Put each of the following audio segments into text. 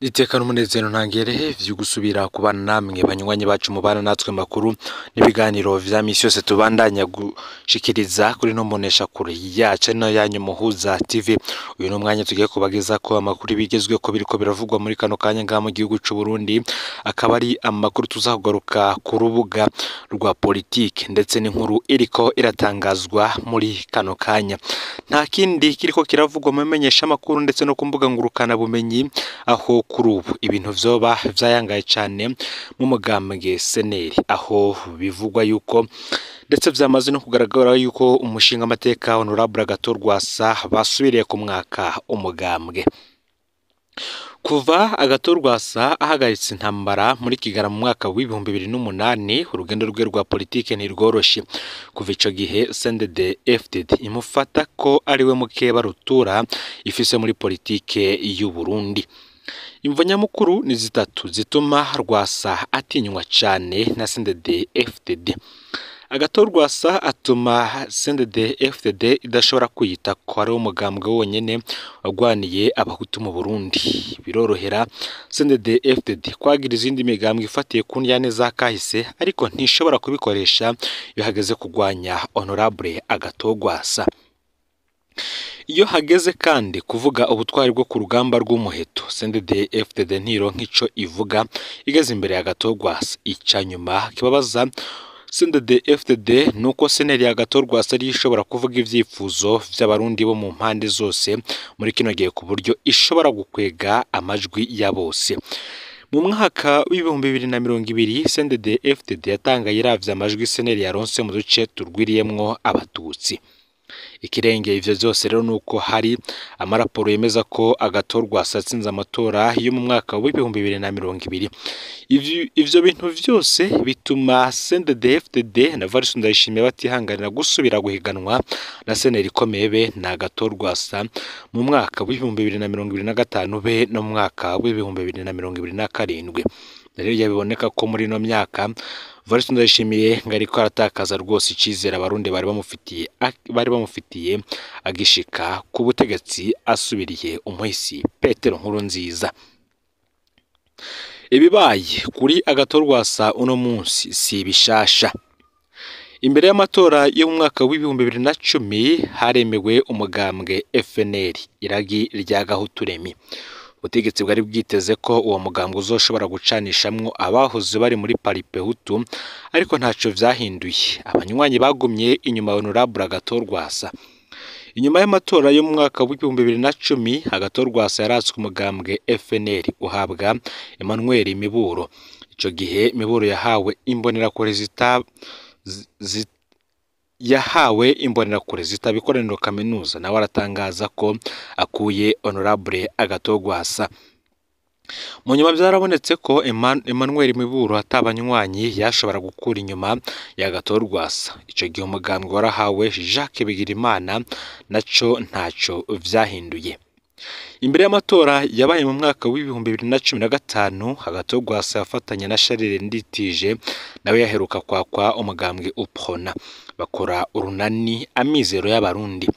Iteka n'umunezero ntangere vyo gusubira kubana namwe banywanyi bacu mubana natwe makuru n'ibiganiro vya misi yose tubandanya gushikiriza kuri no mbonesha kure yacu no yanyu Muhuza TV. Uyu n'umwanya tugiye kubageza ko amakuru bigezweho biriko biravugwa muri kano kanya ngaha mu gihugu c'u Burundi, akaba ari amakuru tuzakugaruka ku rubuga rwa politike ndetse n'inkuru iriko iratangazwa muri kano kanya. Nta kindi kiriko kiravugwa mu menyesha makuru ndetse no ku mbuga ngurukana bumenyi, aho kuri ubu ibintu vyoba vyayangaye cane mu mugambwe SNL, aho bivugwa yuko ndetse vyamaze no kugaragara yuko umushinga amateka Honorable Agathon Rwasa basubiriye ku mwaka umugambwe. Kuva Agathon Rwasa ahagaritse intambara muri Kigarama mu mwaka w'2008, urugendo rwe rwa politike ntirworoshe. Kuva ico gihe CNDD FDD imufata ko ariwe mukeba rutura ifise muri politike y'u Burundi. Imvo nyamukuru ni zitatu zituma Rwasa atinywa cane na CNDD FDD. Agathon Rwasa atuma CNDD FDD idashobora kwiyita ko ari umugambwe wonyene wagwaniye abahutu mu Burundi. Birorohera CNDD FDD kwagira izindi migambwe ifatiye ku ndyane za kahise, ariko ntishobora kubikoresha iyo hageze kugwanya Honorable Agathon Rwasa. Iyo hageze kandi kuvuga ubutwari bwo ku rugamba rw'umuheto, CNDD FDD ntironka ico ivuga igeze imbere ya Agathon Rwasa. Ica nyuma kibabaza CNDD FDD nuko SNL ya Agathon Rwasa ariyo ishobora kuvuga ivyifuzo vy'abarundi bo mu mpande zose muri kino gihe, ku buryo ishobora gukwega amajwi ya bose. Mu mwaka w'2020 CNDD FDD yatangaye iravye amajwi SNL yaronse mu duce turwiriyemwo abatutsi. Ikirengeye ivyo vyose rero nuko hari amaraporo yemeza ko Agathon Rwasa yatsinze amatora yo mu mwaka w'2020. Ivyo bintu vyose bituma CNDD FDD na Evariste Ndayishimiye batihanganira gusubira guhiganwa na SNL ikomeye be na Agathon Rwasa mu mwaka w'2025 be no mu mwaka w'2027. Rero biboneka ko muri ino myaka Evariste Ndayishimiye ngo ariko aratakaza rwose icizere abarundi bari bamufitiye agishika ku butegetsi asubiriye umuhisi Petero Nkurunziza. Ibibaye kuri Agathon Rwasa uno munsi si bishasha. Imbere y'amatora yo mu mwaka w'2010 haremewe umugambwe FNL, iragi rya Gahuturemi. Ubutegetsi bwari bwiteze ko uwo mugambwe uzoshobora gucanishamwo abahoze bari muri Palipehutu, ariko ntaco vyahinduye. Abanywanyi bagumye inyuma ya Honorable Agathon Rwasa. Inyuma y'amatora yo mu mwaka w'2010, Agathon Rwasa yaratswe umugambwe FNL uhabwa Emmanuel Miburo. Ico gihe Miburo yahawe imbonerakure zitaba ikoraniro kaminuza, nawe aratangaza ko akuye Honorable Agathon Rwasa. Mu nyuma vyarabonetse ko Emmanuel Miburo atabanywanyi yashobora gukura inyuma ya Agathon Rwasa. Ico gihe umugambwe warahawe Jacques Bigirimana, naco ntaco vyahinduye. Imbere y'amatora yabaye mu mwaka w'2015, Agathon Rwasa yafatanye na Charles Nditije, nawe yaheruka kwakwa umugambwe UPRONA, bakora urunani Amizero y'Abarundi.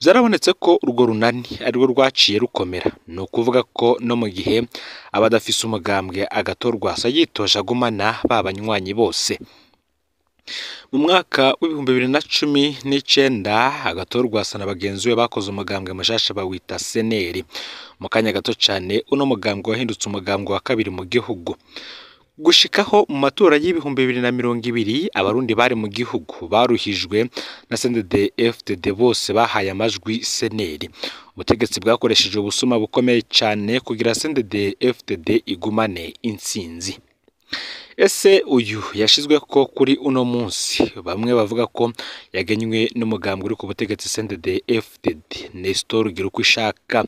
Vyarabonetse ko urwo runani arirwo rwaciye rukomera, ni ukuvuga ko no mu gihe aba adafise umugambwe, Agathon Rwasa yitoje agumana ba banywanyi bose. Mu mwaka w'2019 Agathon Rwasa na bagenzi be bakoze umugambwe mushasha bawita SNL. Mu kanya gato cane uno mugambwe wahindutse umugambwe wa kabiri mu gihugu. Gushikaho mu matora y'2020 abarundi bari mu gihugu baruhijwe na CNDD FDD bose bahaye amajwi SNL. Ubutegetsi bwakoresheje ubusuma bukomeye cane kugira CNDD FDD igumane intsinzi. Ese uyu yashizwe ko kuri uno munsi bamwe bavuga ko yagenywe n'umugambwe uri ku butegetsi CNDD FDD, Nestor Girukwishaka,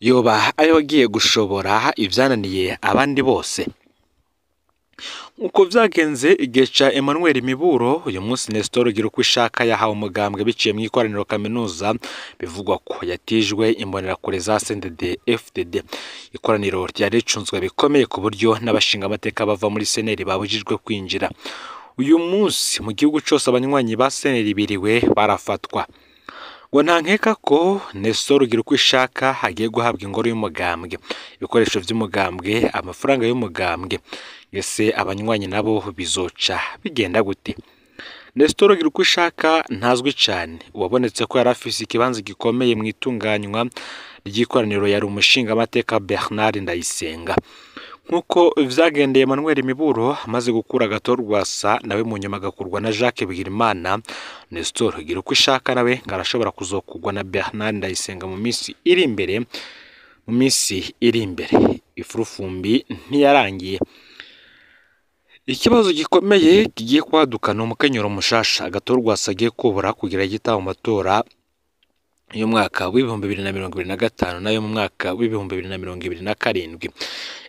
yoba ariwe agiye gushobora ivyananiye abandi bose? Uko vyagenze igihe ca Emmanuel Miburo, uyu munsi Nestor Girukwishaka yahawe umugambwe biciye mu ikoraniro kaminuza, bivugwa ko yatijwe imbonerakure za CNDD FDD. Ikoraniro ryari ricunzwe bikomeye ku buryo n'abashinga amateka bava muri SNL babujijwe kwinjira. Uyu munsi mu gihugu cose abanywanyi ba SNL biriwe barafatwa. Ngo nta nkeka ko Nestor Girukishaka agiye guhabwa ingoro y'umugambwe, ibikoresho vy'umugambwe, amafaranga y'umugambwe. Ese abanywanyi nabo bizoca bigenda gute? Nestor Girukishaka ntazwi cane, uwabonetse ko yari afise ikibanza gikomeye mu itunganywa ry'ikoraniro yari umushingamateka Bernard Ndayisenga. Nk'uko vyagendeye Emmanuel Miburo amaze gukura Agathon Rwasa, nawe mu nyuma agakurwa na Jacques Bigirimana, Nestor Girukishaka nawe ngo arashobora kuzokugwa na Bernard Ndayisenga mu minsi iri imbere. Mu minsi iri imbere ifurufumbi ntiyarangiye. Ikibazo gikomeye kigiye kwaduka ni umukenyero mushasha Agathon Rwasa agiye kubura kugira yitabe mu matora y'umwaka w'2025 nayo mu mwaka w'2027.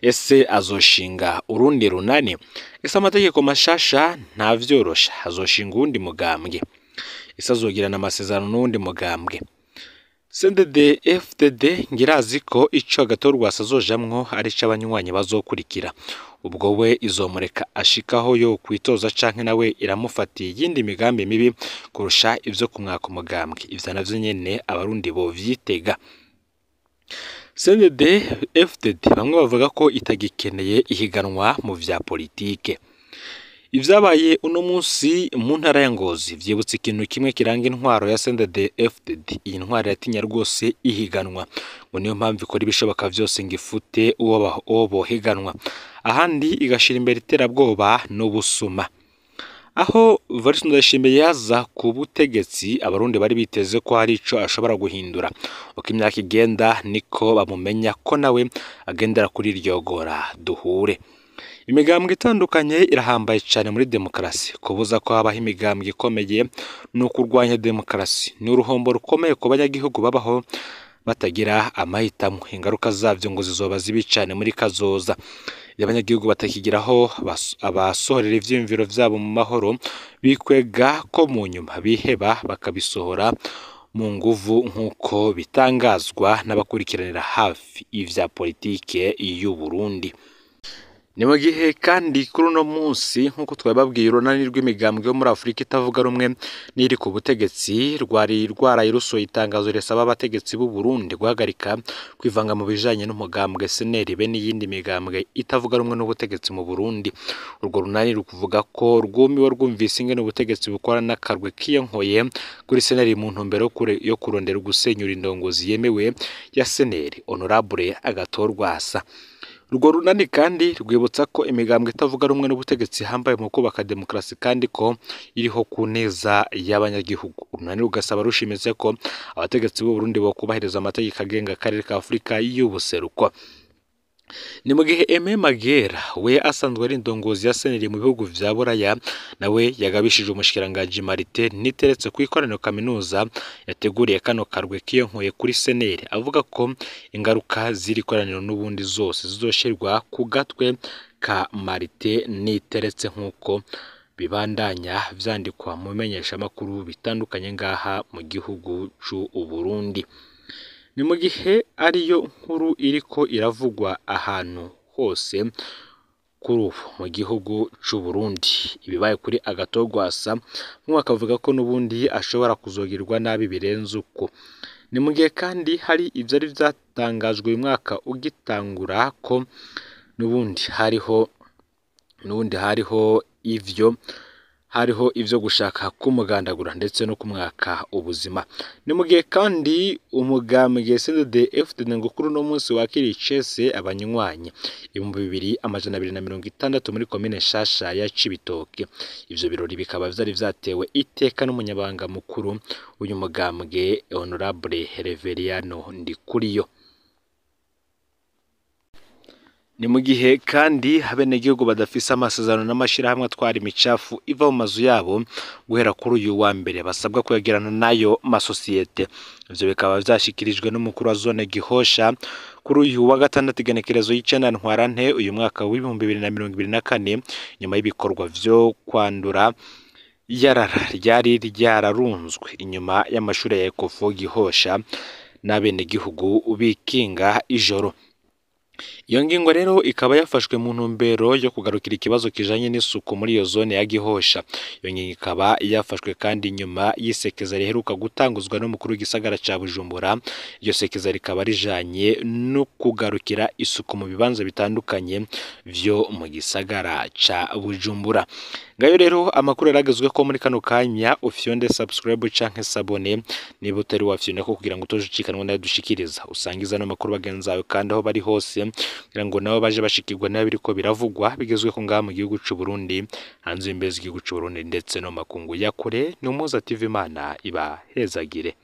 Ese azoshinga urundi runani? Ese amategeko mashasha ntavyorosha, azoshinga uwundi mugambwe? Ese azogirana amasezerano n'uwundi mugambwe? CNDD FDD ngirazi ko ico Agathon Rwasa azojamwo ari ico abanywanyi bazokurikira. Ubwo we izomureka ashikaho yo kwitoza canke nawe iramufatiye iyindi migambi mibi kurusha ivyo kumwaka umugambwe? Ivyo navyo nyene abarundi bovyitega. CNDD FDD bamwe bavuga ko itagikeneye ihiganwa mu vya politike. Ivyabaye uno munsi mu ntara ya Ngozi vyibutsa ikintu kimwe kiranga intwaro ya CNDD FDD. Iyi ntwaro iratinya rwose ihiganwa, ngo niyo mpamvu ikora ibishoboka vyose ngo ifute uwo bohiganwa, ahandi igashira imbere iterabwoba n'ubusuma. Aho Evariste Ndayishimiye yaza ku butegetsi, abarundi bari biteze ko hari ico ashobora guhindura. Uko imyaka igenda niko bamumenya ko nawe agendera kuri iryo gora duhure. Imigambwe itandukanye irahambaye cane muri demokarasi. Kubuza ko habaho imigambwe ikomeye ni ukurwanya demokarasi, ni uruhombo rukomeye ku banyagihugu babaho batagira amahitamo. Ingaruka zavyo ngo zizoba zibi cane muri kazoza. Iyo abanyagihugu batakigiraho abasohorera ivyiyumviro vyabo mu mahoro, bikwega ko mu nyuma biheba bakabisohora mu nguvu, nk'uko bitangazwa n'abakurikiranira hafi ivya politike y'u Burundi. Ni mu gihe kandi kuri uno munsi, nk'uko twababwiye, urunani rw'imigambwe yo muri Afurika itavuga rumwe n'iri ku butegetsi rwari rwaraye rusohoye itangazo risaba abategetsi b'u Burundi guhagarika kwivanga mu bijanye n'umugambwe SNL be n'iyindi migambwe itavuga rumwe n'ubutegetsi mu Burundi. Urwo runani rukuvuga ko rwumiwe rwumvise ingene ubutegetsi bukora n'akarwe kiyonkoye kuri SNL mu ntumbero yo kurondera gusenyura indongozi yemewe ya SNL, Honorable Agathon Rwasa. Urwo runani kandi rwibutsa ko imigambwe itavuga rumwe n'ubutegetsi ihambaye mu kubaka demokarasi kandi ko iriho ku neza y'abanyagihugu. Urunani rugasaba rushimitse ko abategetsi b'u Burundi bokubahiriza amategeko agenga akarere ka Afurika y'ubuseruko. Ni mu gihe Aime Magera we asanzwe ari indongozi ya SNL mu bihugu vya Buraya, nawe yagabishije umushikiranganji Martin Niteretse ku ikoraniro kaminuza yateguriye kano karwe kiyonkoye kuri SNL, avuga ko ingaruka z'iri koraniro n'ubundi zose zizoshirwa ku gatwe ka Martin Niteretse, nk'uko bibandanya vyandikwa mu bimenyeshamakuru bitandukanye ngaha mu gihugu c'u Burundi. Ni mu gihe ariyo nkuru iriko iravugwa ahantu hose kuri ubu mu gihugu c'u Burundi. Ibibaye kuri Agathon Rwasa, bamwe bakavuga ko n'ubundi ashobora kuzogirwa nabi birenze uko. Ni mu gihe kandi hari ivyari vyatangajwe uyu mwaka ugitangura ko n'ubundi hariho ivyo gushaka kumugandagura ndetse no kumwaka ubuzima. Ni mu gihe kandi umugambwe CNDD FDD ngo kuri uno munsi wakiriye icese abanywanyi 2260 muri komine nshasha ya Cibitoke. Ivyo birori bikaba vyari vyatewe iteka n'umunyabanga mukuru uyu mugambwe Honorable Reveriyano Ndikuriyo. Ni mu gihe kandi abenegihugu badafise amasezerano n'amashirahamwe atwara imicafu iva mu mazu yabo guhera kuri uyu wa mbere basabwa kwegerana n'ayo masosiyete. Ivyo bikaba vyashikirijwe n'umukuru wa zone Gihosha kuri uyu wa gatandatu igenekerezo y'icenda Ntwarante uyu mwaka w'2024, nyuma y'ibikorwa vyo kwandura iyarara ryari ryararunzwe inyuma y'amashure ya Ecofo Gihosha n'abenegihugu bikinga ijoro. Iyo ngingo rero ikaba yafashwe mu ntumbero yo kugarukira ikibazo kijanye n'isuku muri iyo zone ya Gihosha. Iyo ngingo ikaba yafashwe kandi nyuma y'isekeza riheruka gutanguzwa n'umukuru w'igisagara ca Bujumbura. Iryo sekeza rikaba rijanye no kugarukira isuku mu bibanza bitandukanye vyo mu gisagara ca Bujumbura. Ngayo rero amakuru yaragezwe ko muri kano kanya, ufyonde subscribe canke s'abonner niba utari wafyonda ko kugira ngo utojucikanwa nayo dushikiriza. Usangiza no makuru bagenzi bawe kandi aho bari hose, kugira ngo nabo baje bashikirwa nayo biriko biravugwa bigezweho ngaha mu gihugu c'u Burundi, hanze y'imbibe z'igihugu c'u Burundi ndetse no makungu ya kure. Ni Umuhoza TV, Imana ibahezagire.